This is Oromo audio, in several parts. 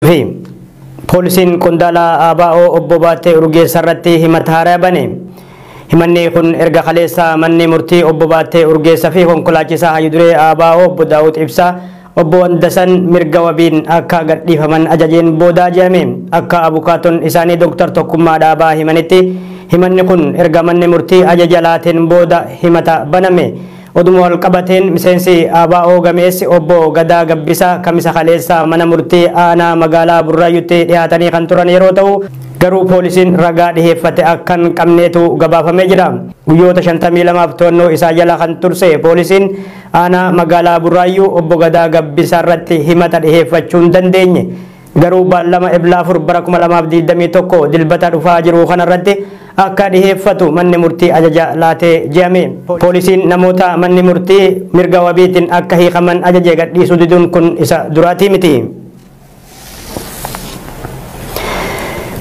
Fi poolisiin qondaala ABO obbo Baattee Urgeessaa irratti himata haaraa bane. Himanni kun erga kaleessa manni murtii obbo Baattee Urgeessaa fi konkolaachisaa hayyuduree ABO obbo Daawud Ibsaa obbo Wandasan mirga wabiin akka gadhiifaman ajajeen boodaa jedhame. Akka abukaatoon isaanii Dooktar Tokkummaa Dhaabaa himanitti, himanni kun erga manni murtii ajaja laateen booda himata baname. Oduma wal qabateen, miseensi ABO gameessi obbo Gadaa Gabbisaa kamisa kaleessa mana murtii aanaa magaalaa Burraayyuutti dhiyaatanii kan turan yeroo ta'u, garuu poolisiin ragaa dhiheeffate akka hin qabneetu gabaafamee jira. Guyyoota 52f to'annoo isaa jala kan turse poolisiin aanaa magaalaa Burraayyuu obbo Gadaa Gabbisaa irratti himata dhiheeffachuu hin dandeenye. Garuu baallama Ebla 4 bara 2021 Dilbata dhufaa jiru kanarratti akka dhiheeffatu manni murtii ajaja laatee je'ame. Poolisiin namoota manni murtii mirga wabiitiin akka hiikaman ajaje gadhiisuu diduun kun isa duraatii miti.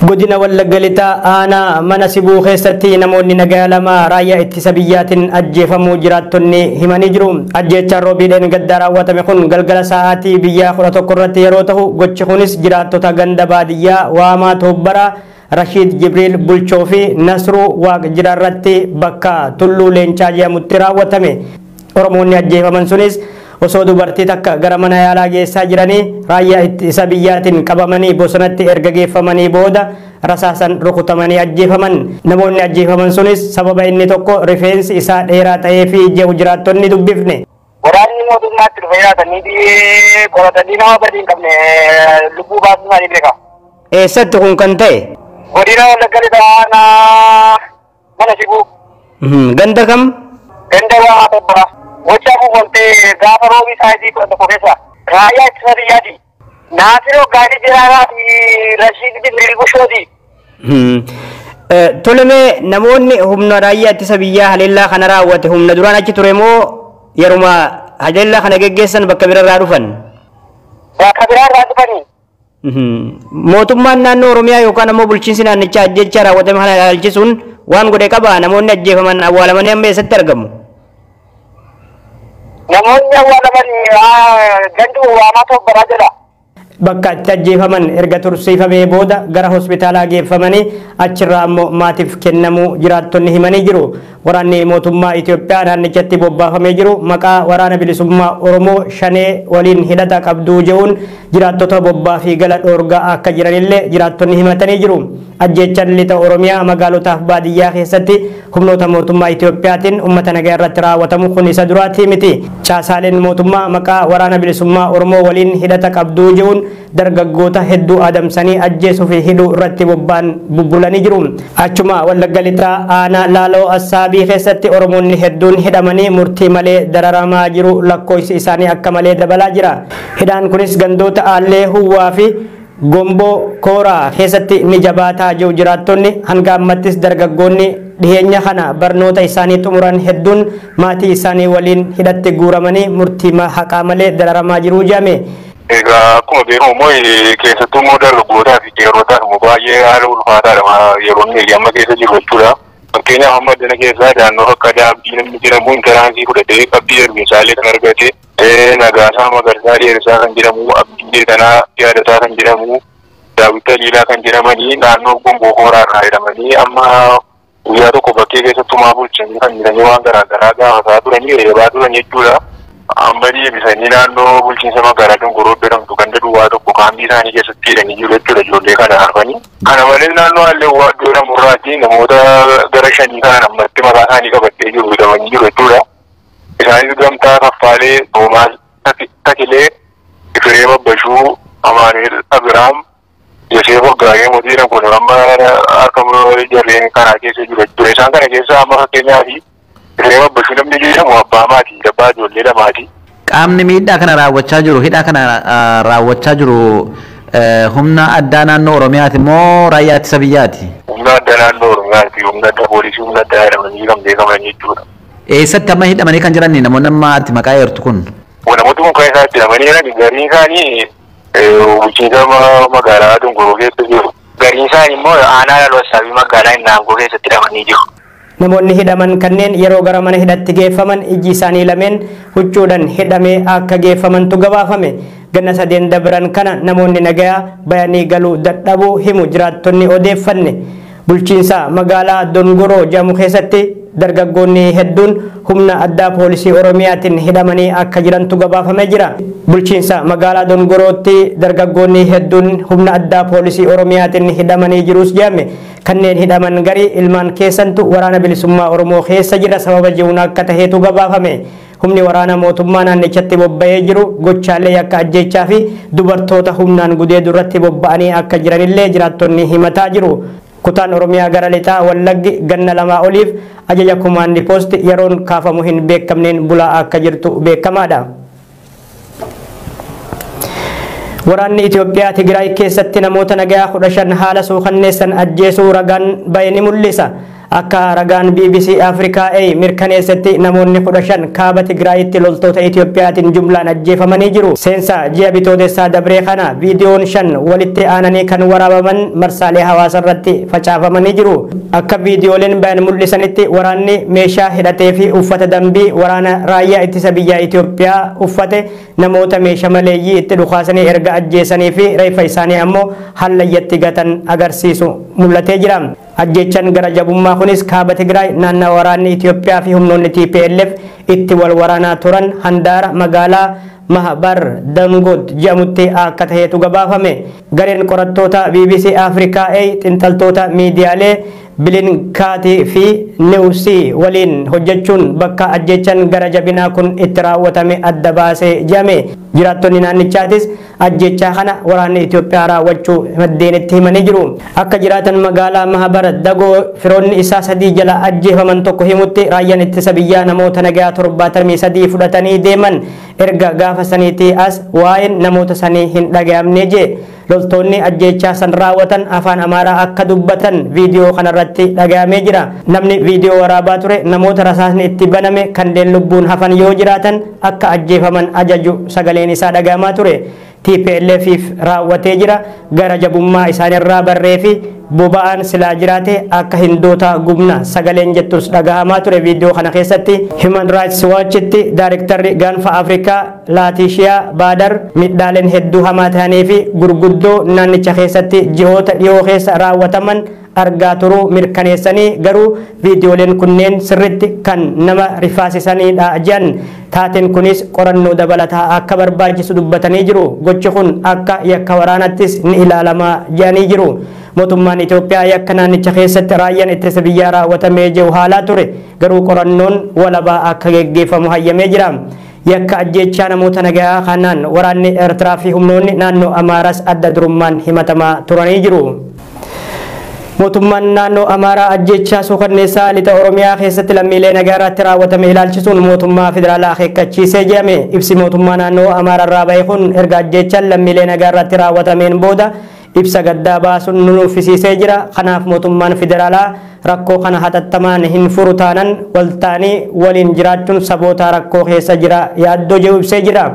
Godina Wallagga Lixaa aanaa Mana Sibuu keessatti namoonni nagaa lama raayyaa ittisa biyyaatiin ajjeefamuu jiraattonni himanii jiru. Ajjeechaan roobiidhaan gaddaa raawwatame kun galgala sa'aatii biyyaa 11 irratti yeroo ta'u, gochi kunis jiraattota ganda baadiyyaa Waamaa Toobbaraa Rashiid Jibriil Bulchoo fi Nasruu Waaqjira irratti bakka Tulluu Leencaa jedhamutti raawwatame. Oromoonni ajjeefaman sunis osoo dubartii takka gara mana yaalaa geessaa jiranii raayyaa ittisa biyyaatiin qabamanii bosonatti erga geeffamanii booda rasaasan rukutamanii ajjeefaman. Namoonni ajjeefaman sunis sababa inni tokko rifeensi isaa dheeraa ta'ee fi jedhu jiraattonni dubbifne. Waraanni mootummaatti dhufee yaatanii qoratanii nama badii hin qabne lubbuu baasuu isaanii beeka. Eessatti kun kan ta'e? Godina Wallagga Lixaa aanaa Mana Sibuu. Ganda kam? Ganda Waamaa Tobbaa. Gochaa kun wantee gaafa roobii sa'aatii 11 keessa. Raayyaa ittisa biyyaati. Naasiroo Gaarii Jiraaraa fi Rashiid Jibriil Bushooti. Tolemee, namoonni humna raayyaa ittisa biyyaa haleellaa kana raawwate humna duraan achi ture moo yeruma haleellaa kana geggeessan bakka biraarraa dhufan? Bakka biraarraa dhufanii. Mootummaan naannoo Oromiyaa yookaan ammoo bulchiinsi naannichaa ajjechaa raawwatame kana ilaalchisuun waan godhe qaba? Namoonni ajjeefaman awwaalamanii amma eessatti argamu? Namoonni awwaalaman gandu Waamaa Toobbaraa jedha. Bakka itti ajjeefaman erga tursiifamee booda gara hospitaalaa geeffamanii achirraa ammoo maatiif kennamuu jiraattonni himanii jiru. Waraanni mootummaa Itoophiyaa naannichatti bobbaafamee jiru maqaa Waraana Bilisummaa Oromoo Shanee waliin hidhata qabduu je'uun jiraattota bobbaa fi gala dhoorgaa akka jiranillee jiraattonni himatanii jiru. Ajjeechaan lixa Oromiyaa magaalotaaf baadiyyaa keessatti humnoota mootummaa Itoophiyaatiin uummata nagaa irratti raawwatamu kun isa duraatii miti. Caasaaleen mootummaa maqaa Waraana Bilisummaa Oromoo waliin hidhata qabduu je'uun dargaggoota hedduu adamsanii ajjeesuu fi hidhuu irratti bobba'an bubbulanii jiru. Achuma Wallagga Lixaa aanaa Laaloo Assaabii keessatti Oromoonni hedduun hidhamanii murtii malee dararamaa jiru, lakkoofsi isaanii akka malee dabalaa jira. Hidhaan kunis gandoota Aallee Huwwaa fi Gomboo Kooraa keessatti ni jabaataa jiru jiraattonni. Hanga ammattis dargaggoonni dhiheenya kana barnoota isaanii xumuran hedduun maatii isaanii waliin hidhatti guuramanii murtii haqaa malee dararamaa jiru jedhame. Egaa akkuma beekamu immoo, keessattuu immoo dargaggootaa fi qeerrotaaf immoo baay'ee haala ulfaataadha yeroo inni amma keessa jiru jechuudha. Fakkeenyaaf, amma addana keessaa naannoo akka Daabdii namni jedhamu intaraansii fudhatee qabxii darbiinsaallee kan argate, Nagaasaa Magarsaa Dheerisaa kan jedhamu, Abdii Jeetanaa Yaadataa kan jedhamu, Daawit Taliilaa kan jedhamanii naannoo Gomboo Kooraa irraa jedhamanii amma guyyaa tokko bakkee keessattuu maa bulchanii kan jedhanii waan garaagaraa gaafataa turanii, reebaa turan jechuudha. Amma deebisanii naannoo bulchiinsa magaalaa Dongoroo jedhamtu ganda duwwaa 1 kaambii isaanii keessatti hidhanii jiru jechuudha ijoollee kana hafanii. Kana malees, naannoo Hallee Iddoo jedhamu irraatti namoota gara shanii ta'an ammatti maqaa isaanii qabattee jiru hidhamanii jiru jechuudha. Isaanis Gamtaa Kaffaalee, Toomaas Takilee, Ifiree Babbashuu, Amaanu'el Abiraam, Yoseef Waggaaree Mootii jedhamu kun amma harka jarreen kanaa keessa jiru jechuudha. Isaan kana keessa amma fakkeenyaaf Ifiree Babbashuu namni jedhamu abbaa maatii, abbaa ijoollee lamaati. Qaamni miidhaa kana raawwachaa jiru, hidhaa kana raawwachaa jiru humna addaa naannoo Oromiyaati moo raayyaa ittisa biyyaati? Humna addaa naannoo Oromiyaati, humna addaa poolisii, humna addaa jedhamanii kan beekaman jechuudha. Eessatti amma hidhamanii kan jiran namoonni amma ati maqaa eertu kun? Namooti kun kan isaan itti hidhamanii jiran gariin isaanii bulchiinsa magaalaa Dongoroo keessa jiru. Gariin isaanii immoo aanaa Laaloo Assaabii magaalaa Innaangoo keessatti hidhamanii jiru. Namoonni hidhaman kanneen yeroo gara mana hidhatti geeffaman ijji isaanii lameen huccuudhaan hidhamee akka geeffamantu gabaafame. Ganna sadeen dabran kana namoonni nagayaa bayanii galuu dadhabuu himu jiraattonni odeeffanne. Bulchiinsa magaalaa Dongoroo jedhamu keessatti dargaggoonni hedduun humna addaa poolisii Oromiyaatiin hidhamanii akka jirantu gabaafamee jira. Bulchiinsa magaalaa Dongorootti dargaggoonni hedduun humna addaa poolisii Oromiyaatiin hidhamanii jirus jedhame. Kanneen hidhaman garii ilmaan keessantu waraana bilisummaa Oromoo keessa jira sababa jiruun akka taheetu gabaafame. Humni waraana mootummaa naannichatti bobba'ee jiru gochaalee akka ajjeechaa fi dubartoota humnaan gudeedu irratti bobba'anii akka jiranillee jiraattonni himataa jiru. Kutaan Oromiyaa gara lixaa Wallaggi ganna 2 oliif ajaja kumaandi poost yeroon kaafamu hin beekamneen bulaa akka jirtu beekamaadha. Waraanni Itoophiyaa Tigraay keessatti namoota nagaa 15 haala suukanneessan ajjeesuu ragaan bahe ni mul'isa. Akka ragaan BBC Afrikaa A mirkaneessetti namoonni 15 kaaba Tigraayitti loltoota Itoophiyaatiin jumlaan ajjeefamanii jiru. Seensa ji'a bitootessaa dabree kana viidiyoon 5 walitti aananii kan waraabaman marsaalee hawaasaa irratti facaafamanii jiru. Akka viidiyooleen bayan mul'isanitti waraanni meeshaa hidhatee fi uffata dambii waraana raayyaa ittisa biyyaa Itoophiyaa uffate namoota meeshaa maleeyyii itti dhukaasanii erga ajjeesanii fi reeffa isaanii ammoo hallayyatti gatan agarsiisu mul'atee jira. Ajjeechaan gara jabummaa kunis kaaba Tigraay naannoo waraanni Itoophiyaa fi humnoonni TPLF itti wal waraanaa turan handaara magaalaa Mahbar Dangoot jedhamutti akka taheetu gabaafame. Gareen qorattoota BBC Afrikaa A xiinxaltoota miidiyaalee Bilinkaatii fi Niwusii waliin hojjechuun bakka ajjeechaan gara jabinaa kun itti raawwatame adda baasee jedhame. Jiraattonni naannichaatis ajjeechaa kana waraanni Itoophiyaa raawwachuu maddeenitti himanii jiru. Akka jiraatan magaalaa Mahbar Dagoo firoonni isaa 3 jala ajjeefaman tokko himutti raayyaan ittisa biyyaa namoota nagaa 73 fudhatanii deeman erga gaafa saniitii as waa'een namoota sanii hin dhaga'amne jee. Loltoonni ajjeechaa san raawwatan afaan Amaaraa akka dubbatan viidiyoo kanarratti dhaga'amee jira. Namni viidiyoo waraabaa ture namoota rasaasni itti baname kanneen lubbuun hafan yoo jiraatan akka ajjeefaman ajaju sagaleen isaa dhaga'amaa ture. TPLF raawwatee jira. Gara jabummaa isaanirraa barree fi boba'aan silaa jiraate akka hindoota gubna sagaleen jettus dhaga'amaa ture viidiyoo kana keessatti. Human Rights Watchitti daarektarri gaanfa Afrikaa Laatishiyaa Baadar miidhaaleen hedduu hamaa ta'anii fi gurguddoo naannicha keessatti ji'oota dhiyoo keessa raawwataman argaa turuu mirkaneessanii garuu viidiyooleen kunneen sirritti kan nama rifaasisanidha jedhan. Taateen kunis qorannoo dabalataa akka barbaachisu dubbatanii jiru. Gochi kun akka yakka waraanattis ni ilaalama jedhanii jiru. Mootummaan Itoophiyaa yakka naannicha keessatti raayyaan ittisa biyyaa raawwatamee jiru haalaa ture garuu qorannoon walabaa akka geggeeffamu hayyamee jira. Yakka ajjeechaa namoota nagaa kanaan waraanni Eertiraa fi humnoonni naannoo Amaaraas adda durummaan himatamaa turanii jiru. Mootummaan naannoo Amaaraa ajjeechaa suukanneessaa lixa Oromiyaa keessatti lammiilee nagaa irratti raawwatame ilaalchisuun mootummaa federaalaa akeekkachiisee jedhame. Ibsi mootummaa naannoo Amaaraa irraa bahe kun erga ajjeechaan lammiilee nagaa irratti raawwatameen booda ibsa gaddaa baasuun nu nuffisiisee jira. Kanaaf mootummaan federaalaa rakkoo kana hatattamaan hin furu taanan waltaanii waliin jiraachuun saboota rakkoo keessa jira yaaddoo jedhu ibsee jira.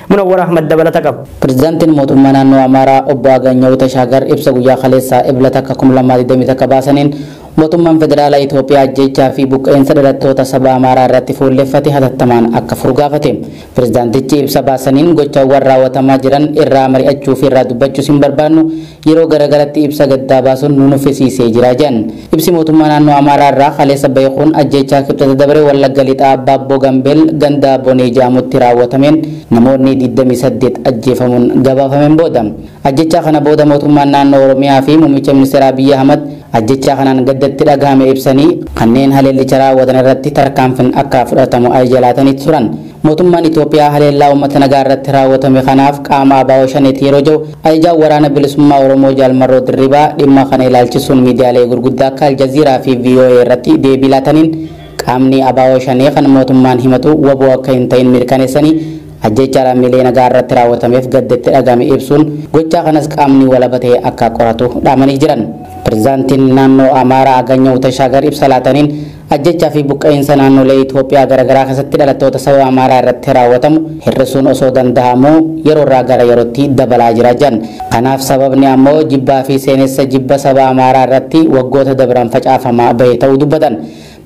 Munawwar Ahmad dabalata qaba. Pireezidaantiin mootummaa naannoo Amaaraa obbo Aganyaw Tashaagar ibsa guyyaa kaleessaa Ebla takka 2021 baasaniin mootummaan federaalaa Itoophiyaa ajjeechaa fi buqqa'insa dhalattoota saba Amaaraa irratti fuulleffate hatattamaan akka furu gaafate. Pireezidaantichi ibsa baasaniin gochaawwan raawwatamaa jiran irraa mari'achuu fi irraa dubbachuus hin barbaannu yeroo garagaratti ibsa gaddaa baasuun nu nuffisiisee jira jedhan. Ibsi mootummaa naannoo Amaaraa irraa kaleessa bahe kun ajjeechaa kibxata dabaree Wallagga Lixaa Baabboo Gambeel ganda Bonee jedhamutti raawwatameen namoonni 28 ajjeefamuun gabaafameen booda. Ajjechaa kana booda mootummaan naannoo Oromiyaa fi muummicha ministeera Abiyyi Ahmad ajjechaa kanaan gaddatti dhagahame ibsanii kanneen haleellicha raawwatan irratti tarkaanfiin akka fudhatamu ajaja laatanii turan. Mootummaan Itoophiyaa haleellaa uummata nagaa irratti raawwatame kanaaf qaama ABO shaneeti yeroo jiru ajajaan waraana bilisummaa Oromoo Jaal Marroo Dirribaa dhimma kana ilaalchisuun miidiyaalee gurguddaa akka Aljazeeraa fi VOA irratti deebii laataniin qaamni ABO shanee kan mootummaan himatu waboo akka hin ta'in mirkaneessanii ajjechaa lammiilee nagaa irratti raawwatameef gaddatti dhagahame ibsuun gochaa kanas qaamni walaba ta'e akka qoratu dhaamanii jiran. Pireezidaantiin naannoo Amaaraa Aganyaw Tashaagar ibsa laataniin ajjechaa fi buqqa'insa naannolee Itoophiyaa garaagaraa keessatti dhalattoota saba Amaaraa irratti raawwatamu hir'isuun osoo danda'amuu yeroo irraa gara yerootti dabalaa jira jedhan. Kanaaf sababni ammoo jibbaa fi seenessa jibba saba Amaaraa irratti waggoota dabran facaafamaa bahe ta'uu dubbatan.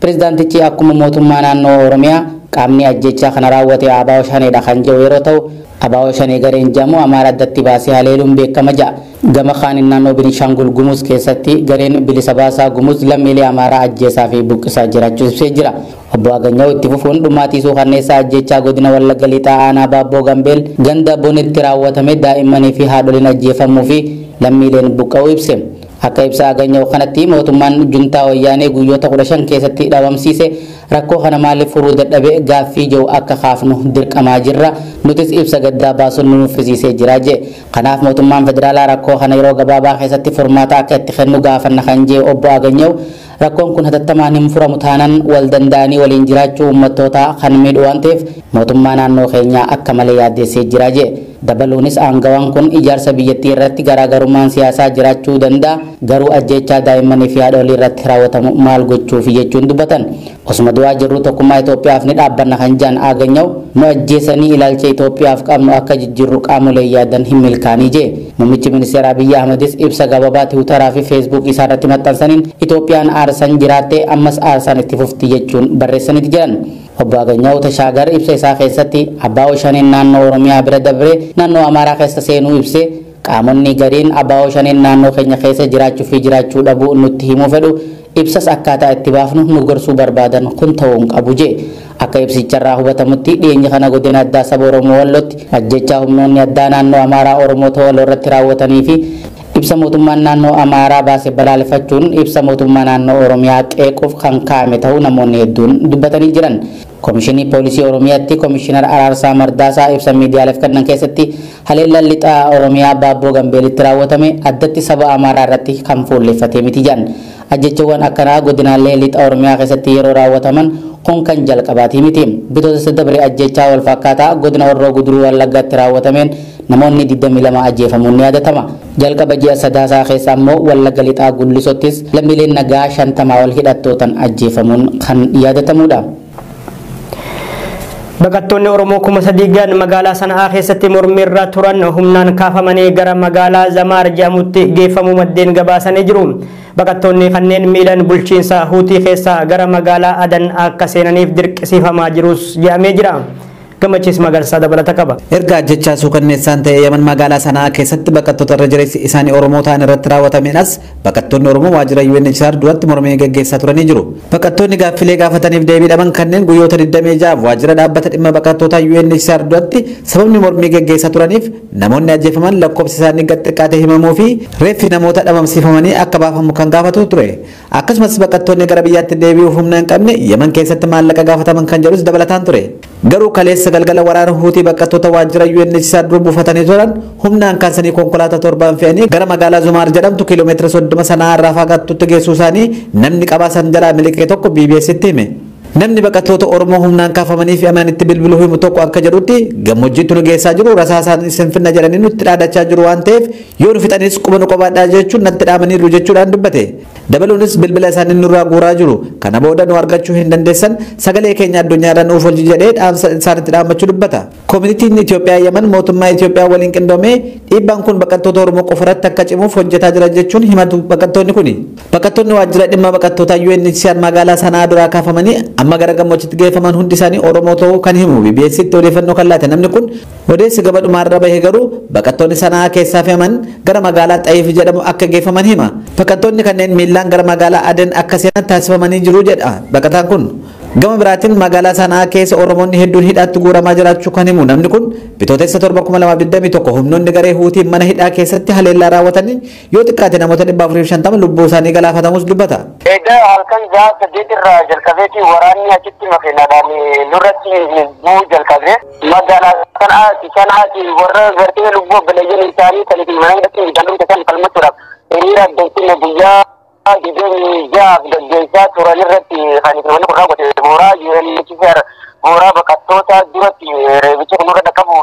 Pireezidaantichi akkuma mootummaa naannoo Oromiyaa qaamni ajjechaa kana raawwate ABO Shaneedha kan jedhu yeroo ta'u ABO Shanee gareen jedhamu Amaara addatti baasee haleeluun beekama ja'a. Gama kaaniin naannoo Beenishaangul Gumuz keessatti gareen bilisa baasaa Gumuz lammiilee Amaaraa ajjeesaa fi buqqisaa jiraachuu ibsee jira. Obbo Aganyaw itti fufuun dhumaatii suukanneessaa ajjechaa godina Wallagga Lixaa aanaa Baabboo Gambeel ganda Bonitti raawwatame daa'immanii fi haadholiin ajjeefamuu fi lammiileen buqqa'uu ibse. Akka ibsa Aganyaw kanatti mootummaan juntaa wayyaanee guyyoota 15 keessatti dhabamsiise rakkoo kana maaliif furuu dadhabe gaaffii jiru akka kaafnu dirqamaa jirra, nutis ibsa gaddaa baasuun nu nuffisiisee jira jee. Kanaaf mootummaan federaalaa rakkoo kana yeroo gabaabaa keessatti furmaata akka itti kennu gaafanna kan jee obbo Aganyaw rakkoon kun hatattamaan hin furamu taanaan wal danda'anii waliin jiraachuu uummattootaa kan miidhu waan ta'eef mootummaa naannoo keenyaa akka malee yaaddeessee jira jee. Dabaluunis aangawaan kun ijaarsa biyyattii irratti garaagarummaan siyaasaa jiraachuu danda'a, garuu ajjechaa daa'immanii fi haadholii irratti raawwatamu maal gochuufi jechuun dubbatan. Osuma du'aa jirru tokkummaa Itoophiyaaf ni dhaabbanna kan jedhan Aganyaw nu ajjeesanii ilaalcha Itoophiyaaf qabnu akka jijjiirru qaamolee yaadan hin milkaanii jee. Muummichi ministeera Abiyyi Ahmedis ibsa gabaabaa Tiwutaraa fi Feesbuuk isaa irratti maxxansaniin Itoophiyaan aarsan jiraattee ammas aarsaan itti fufti jechuun barreessaniiti jiran. Obbo Aganyaw Tashaagar ibsa isaa keessatti ABO Shaneen naannoo Oromiyaa bira dabree naannoo Amaaraa keessa seenuu ibsee qaamonni gariin ABO Shaneen naannoo keenya keessa jiraachuu fi jiraachuu dhabuu nutti himuu fedhu ibsas akkaataa itti baafnu nu gorsuu barbaadan kun ta'uu hin qabu jee. Akka ibsicharraa hubatamutti dhiyeenya kana godina addaa saba Oromoo Wallootti ajjechaa humnoonni addaa naannoo Amaaraa Oromoota Walloo irratti raawwatanii fi ibsa mootummaan naannoo Amaaraa baase balaaleffachuun ibsa mootummaa naannoo Oromiyaa qeequuf kan kaa'ame ta'uu namoonni hedduun dubbatanii jiran. Komishinii Poolisii Oromiyaatti Komishinar Araarsaa Mardaasaa ibsa miidiyaaleef kennan keessatti haleellaan lixaa Oromiyaa Baabboo Gambeelitti raawwatame addatti saba Amaaraa irratti kan fuulleffatee miti jedhan. Ajjechawwan akkanaa godinaalee lixa Oromiyaa keessatti yeroo raawwataman kun kan jalqabaatii miti. Bitootessa dabre ajjechaa wal fakkaataa godina Horroo Guduruu Wallaggaatti raawwatameen namoonni 22 ajjeefamuun ni yaadatama. Jalqaba ji'a sadaasaa keessa ammoo Wallagga lixaa Gullisottis lammiileen nagaa 50 ol hidhattootaan ajjeefamuun kan yaadatamudha. Baqattoonni Oromoo 3,000 gan magaalaa Sana'aa keessatti mormiirra turan humnaan kaafamanii gara magaalaa Zamaar jedhamutti geeffamuu maddeen gabaasanii jiru. Baqattoonni kanneen miilan bulchiinsa Huutii keessaa gara magaalaa Adan akka seenaniif dirqisiifamaa jirus jedhamee jira. Gammachiis Magarsaa dabalata qaba. Erga ajjechaa suukanneessaan ta'e Yaman magaalaa Sana'aa keessatti baqattoota irra jireessi isaanii Oromoo ta'an irratti raawwatameen as baqattoonni Oromoo waajjira UNHCR duratti mormii gaggeessaa turanii jiru. Baqattoonni gaaffilee gaafataniif deebii dhaban kanneen guyyoota 26 waajjira dhaabbata dhimma baqattootaa UNHCR duratti sababni mormii gaggeessaa turaniif namoonni ajjeefaman lakkoofsi isaanii gad xiqqaatee himamuu fi reeffi namoota dhabamsiifamanii akka baafamu kan gaafatu ture. Akkasumas baqattoonni gara biyyaatti deebi'uuf humna hin qabne Yaman keessatti maallaqa gaafataman kan jedhus dabalataan ture. Garuu kaleessa galgala waraana Huutii baqattoota waajjira UNHCR dura buufatanii turan humnaan kaasanii konkolaataa 7 fe'anii gara magaalaa Zumaar jedhamtu kiiloomeetira 30 Sana'aa irraa fagaattutti geessuu isaanii namni qabaasan jalaa miliqee tokko BBS'tti hime. Namni baqattoota Oromoo humnaan kaafamanii fe'aman itti bilbiluu himu tokko akka jedhutti gammoojjiitti nu geessaa jiru rasaasaan isin finna jedhanii nutti dhaadachaa jiru waan ta'eef yoo nu fixanis quba nu qobaadhaa jechuun natti dhaamaniiru jechuudhaan dubbate. Dabaluunis bilbila isaanii nurraa guuraa jiru. Kana booda nu argachuu hin dandeessan sagalee keenya addunyaarra nuuf olchi jedhee dhaamsa isaanitti dhaammachuu dubbata. Koominitiin Itoophiyaa Yaman mootummaa Itoophiyaa waliin qindoomee dhiibbaan kun baqattoota Oromoo qofarratti akka cimuuf hojjetaa jira jechuun himatu baqattoonni kuni. Baqattoonni waajjira dhimma baqattootaa UNHCR magaalaa Sana'aa duraa kaafamanii amma gara gammoojjiitti geeffaman hundi isaanii Oromoo ta'uu kan himu BBS'tti odeeffannoo kan laate namni kun odeessi gaba dhumaarra bahe garuu baqattoonni Sana'aa keessaa fe'aman gara magaalaa Xayiif jedhamu akka geeffaman hima. Baqattoonni kanneen miillaan gara magaalaa Aden akka seenan taasifamanii jiru jedha baqataan kun. Gama biraatiin magaalaa Sana'aa keessa Oromoonni hedduun hidhaatti guuramaa jiraachuu kan himu namni kun bitootessa 7 2021 humnoonni garee Huutii mana hidhaa keessatti haleellaa raawwataniin yoo xiqqaate namoota 450 lubbuu isaanii galaafatamus dubbata. Egaa halkan ja'a saddeet irraa jalqabeeti waraanni achitti makiinaadhaan nurratti bu'uu jalqabe. Magaalaa Sana'aati warra gartee lubbuu obboleeyyan isaanii kan itti mana hidhatti midhaan dhumte san falmachuudhaaf hiriira addatti guyyaa 26 gaggeessaa turan irratti kan itti manni kun raawwate mooraa UNHCR mooraa baqattoota duratti reebicha kun nurra dhaqqabu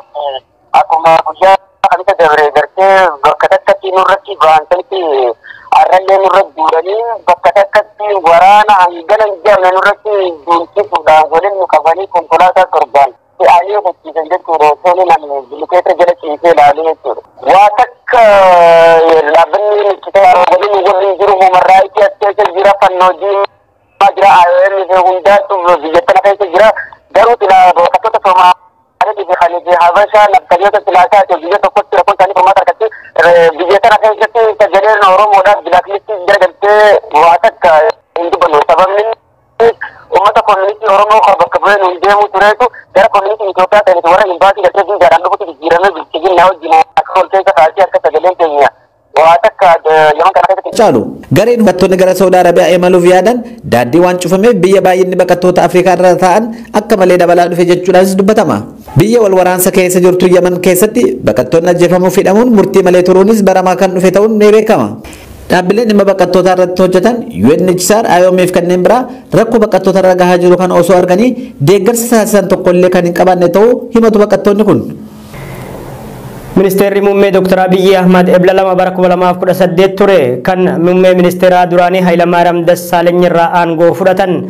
akkuma guyyaa kamisa dabre gartee bakka takkatti nurratti ba'an arrallee nurra duulanii bakka takkatti waraana hangana hin jedhamne nurratti duulchisuudhaan waliin nu qabanii konkolaataa 7 fe'anii hubachiisan jechuudha. Osoo namni bilikeeta jala ciisee ilaalee jechuudha. Waa takka dhaabbanni nuti waliin waliin jiru humarraa itti as keessa jira fannoo Jira IOM hundaatu biyya tana keessa jira. Garuu sila baqattoota Somaaliitii fi kan Habashaa naftanyoota silaasaa biyya tokkotti rakkoon isaanii furmaata argatti. Biyya tana keessatti sagaleen Oromoodhaaf blacklistii jala galtee waa takka hin dubbannu. Sababni uummata community Oromoo kan bakka bu'ee nuun deemuu tureetu gara community Itoophiyaa ta'aniif warra imbaasii galtee viizaadhaan dhufutti jijjiiramee bilchiginaa wajjin akka ol keessa kaasee akka sagaleen keenya waa takka Yaman kana keessatti. Caalu gareen baqattoonni gara Saawud Arabiyaa imaluuf yaadan daandii waan cufameef biyya baay'inni baqattoota Afrikaa irra ta'an akka malee dabalaa dhufe jechuudhaanis dubbatama. Biyya wal waraansa keessa jirtu Yaman keessatti baqattoonni ajjeefamuuf hidhamuun murtii malee turuunis baramaa kan dhufe ta'uun ni beekama. Dhaabbileen dhimma baqattootaa irratti hojjetan UNHCR, IOM fi kanneen biraa rakkoo baqattoota irra gahaa jiru kana osoo arganii deeggarsa taasisan tokkollee kan hin qabaanne ta'uu himatu baqattoonni kun. Ministeerri muummee Dr. Abiyyi Ahmad ebla 2 bara 2018 ture kan muummee ministeeraa duraanii Hayilamaariyaam Dassaaleny irraa aangoo fudhatan.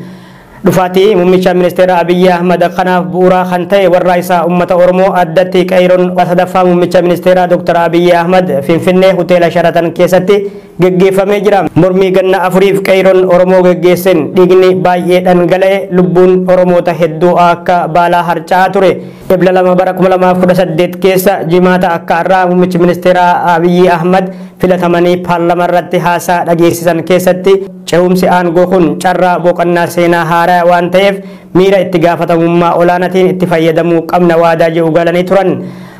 Dhufaatii muummicha ministeera Abiyyi Ahmad kanaaf bu'uura kan ta'e warra isaa uummata Oromoo addatti qeeroon sadaffaa muummicha ministeeraa Dr. Abiyyi Ahmad Finfinnee hoteela Sharatan keessatti geggeeffamee jira. Mormii ganna afuriif qeeroon Oromoo geggeessen dhiigni baay'ee dhangala'e lubbuun Oromoota hedduu akka baalaa harca'aa ture. Ebla 2 bara 2018 keessa jimaata akka har'aa muummichi ministeeraa Abiyyi Ahmad filatamanii paarlaamaa irratti haasaa dhageessisan keessatti ce'umsi aangoo kun carraa boqonnaa seenaa haaraa waan ta'eef miira itti gaafatamummaa olaanaatiin itti fayyadamuu qabna waadaa jedhu galanii turan.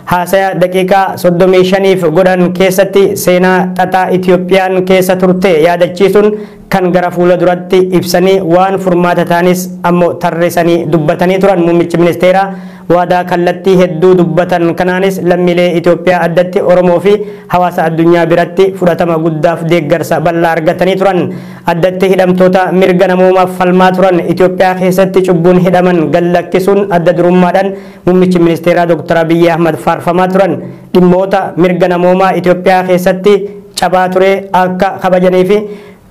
Haasaya daqiiqaa 35 godhan keessatti seenaa xaxaa Itiyoophiyaan keessa turte yaadachiisuun kan gara fuula duratti ibsanii waan furmaata ta'anis ammoo tarreessanii dubbatanii turan. Muummichi ministeeraa waadaa kallattii hedduu dubbatan kanaanis lammiilee Itoophiyaa addatti Oromoo fi hawaasa addunyaa biratti fudhatama guddaaf deeggarsa bal'aa argatanii turan. Addatti hidhamtoota mirga namoomaaf falmaa turan Itoophiyaa keessatti cubbuun hidhaman gallakkisuun adda durummaadhaan muummichi ministeeraa Dr. Abiyyi Ahmad faarfamaa turan. Dhimmoota mirga namoomaa Itoophiyaa keessatti cabaa ture akka kabajanii fi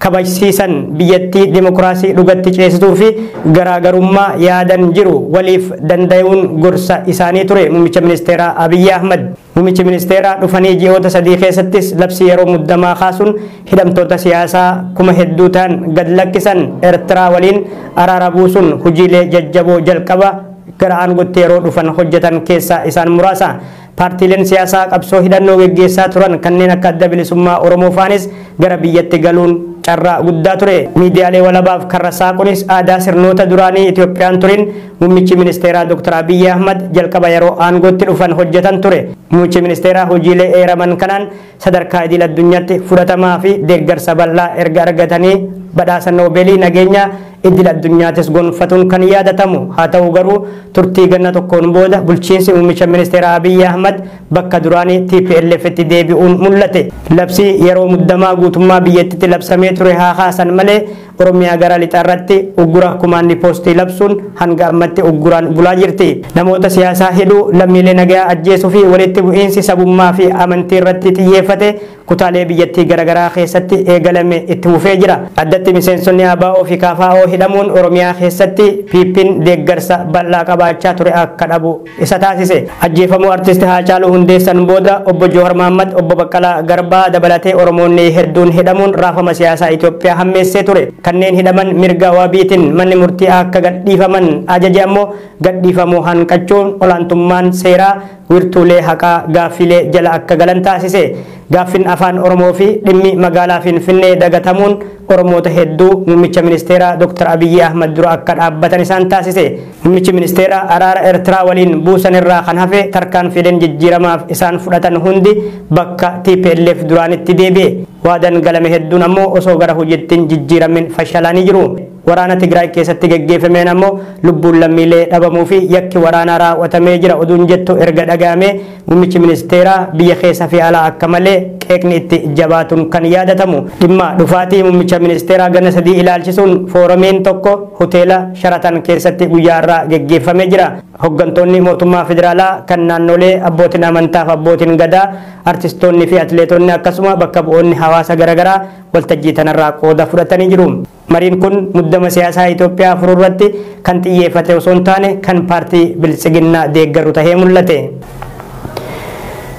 kabajsiisan biyyattii dimokiraasii dhugatti ceesisuu fi garaagarummaa yaadan jiru waliif danda'uun gorsa isaanii ture muummicha ministeeraa Abiyyi Ahmad. Muummichi ministeeraa dhufanii ji'oota 3 keessattis labsii yeroo muddamaa kaasuun hidhamtoota siyaasaa kuma hedduu ta'an gad lakkisan. Eertiraa waliin araara buusuun hojiilee jajjaboo jalqaba gara aangootti yeroo dhufan hojjetan keessaa isaan muraasa. Paartiileen siyaasaa qabsoo hidhannoo geggeessaa turan kanneen akka adda bilisummaa Oromoo faanis gara biyyatti galuun carraa guddaa ture. Miidiyaalee walabaaf karra saaqunis aadaa sirnoota duraanii Itoophiyaan turin muummichi ministeeraa Dr. Abiyyi Ahmad jalqaba yeroo aangootti dhufan hojjetan ture. Muummichi ministeeraa hojiilee eeraman kanaan sadarkaa idil addunyaatti fudhatamaa fi deeggarsa bal'aa erga argatanii badhaasa Noobeelii nageenya idil addunyaatis gonfatuun kan yaadatamu. Haa ta'u garuu turtii ganna tokkoon booda bulchiinsi muummicha ministeeraa Abiyyi Ahmad bakka duraanii TPLF tti deebi'uun mul'ate. Labsii yeroo muddamaa guutummaa biyyattiitti labsamee ture haa kaasan malee Oromiyaa gara lixaarratti uggura kumaanni poostii labsuun hanga ammatti ugguraan bulaa jirti. Namoota siyaasaa hidhuu, lammiilee nagaa ajjeesuu fi walitti bu'iinsi sabummaa fi amantii irratti xiyyeeffate kutaalee biyyattii garaagaraa keessatti eegalame itti fufee jira. Addatti miseensonni ABO fi KFO hidhamuun Oromiyaa keessatti PP'n deeggarsa bal'aa qabaachaa ture akka dhabu isa taasise. Ajjeefamuu artisti Haacaaluu Hundeessan booda obbo Joowar Mahaammad, obbo Baqqalaa Garbaa dabalatee Oromoonni hedduun hidhamuun raafama siyaasaa Itoophiyaa hammeessee ture. Kanneen hidhaman mirga wabiitiin manni murtii akka gadhiifaman ajaje ammoo gadhiifamuu hanqachuun olaantummaan seeraa wirtuulee haqaa gaaffilee jala akka galan taasise. Gaaffin afaan Oromoo fi dhimmi magaalaa Finfinnee dagatamuun Oromoota hedduu muummicha ministeeraa Dr. Abiyyi Ahmad dura akka dhaabbatan isaan taasise. Muummichi ministeeraa araara Eertiraa waliin buusan irraa kan hafe tarkaanfileen jijjiiramaaf isaan fudhatan hundi bakka TPLF duraanitti deebi'e. Waadaan galame hedduun ammoo osoo gara hojiitti jijjiiramin fashalaanii jiru. Waraana Tigraay keessatti geggeeffameen ammoo lubbuun lammiilee dhabamuu fi yakki waraanaa raawwatamee jira oduun jettu erga dhaga'ame muummichi ministeeraa biyya keessa fi alaa akka malee qeeqni itti jabaatuun kan yaadatamu. Dhimma dhufaatii muummicha ministeeraa ganna 3 ilaalchisuun fooramiin tokko hoteela Sharatan keessatti guyyaa irraa geggeeffamee jira. Hoggantoonni mootummaa federaalaa kan naannolee abbootiin amantaa fi abbootiin gadaa, artistoonni fi atileetonni akkasuma bakka bu'oonni hawaasa garaagaraa waltajjii tanarraa qooda fudhatanii jiru. Mariin kun muddama siyaasaa Itoophiyaa furuu irratti kan xiyyeeffate osoo hin taane kan paartii biltsiginnaa deeggaru tahee mul'ate.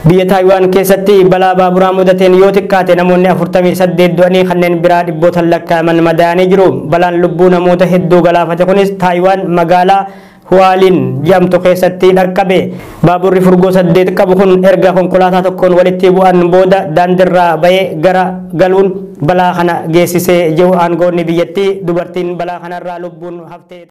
Biyya Taayiwaan keessatti balaa baaburaa mudateen yoo xiqqaate namoonni 48 du'anii kanneen biraa dhibbootaan lakkaa'aman madaa'anii jiru. Balaan lubbuu namoota hedduu galaafate kunis Taayiwaan magaalaa Huwaaliin jedhamtu keessatti dhaqqabe. Baaburri furgoo 8 qabu kun erga konkolaataa tokkoon walitti bu'an booda daandiirraa bahee gara galuun balaa kana geessisee jiru aangoonni biyyattii. Dubartiin balaa kanarraa lubbuun hafte.